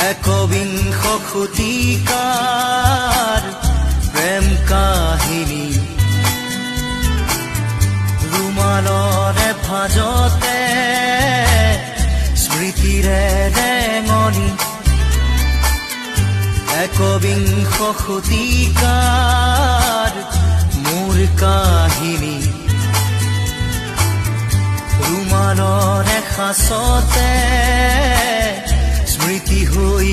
একবিংশ শতিকাৰ প্ৰেম কাহিনী। ৰুমালৰে ভাজতে স্মৃতিৰে ৰেঙনি, একবিংশ শতিকাৰ মোৰ কাহিনী। ৰুমালৰে সাঁচতে স্মৃতি হৈ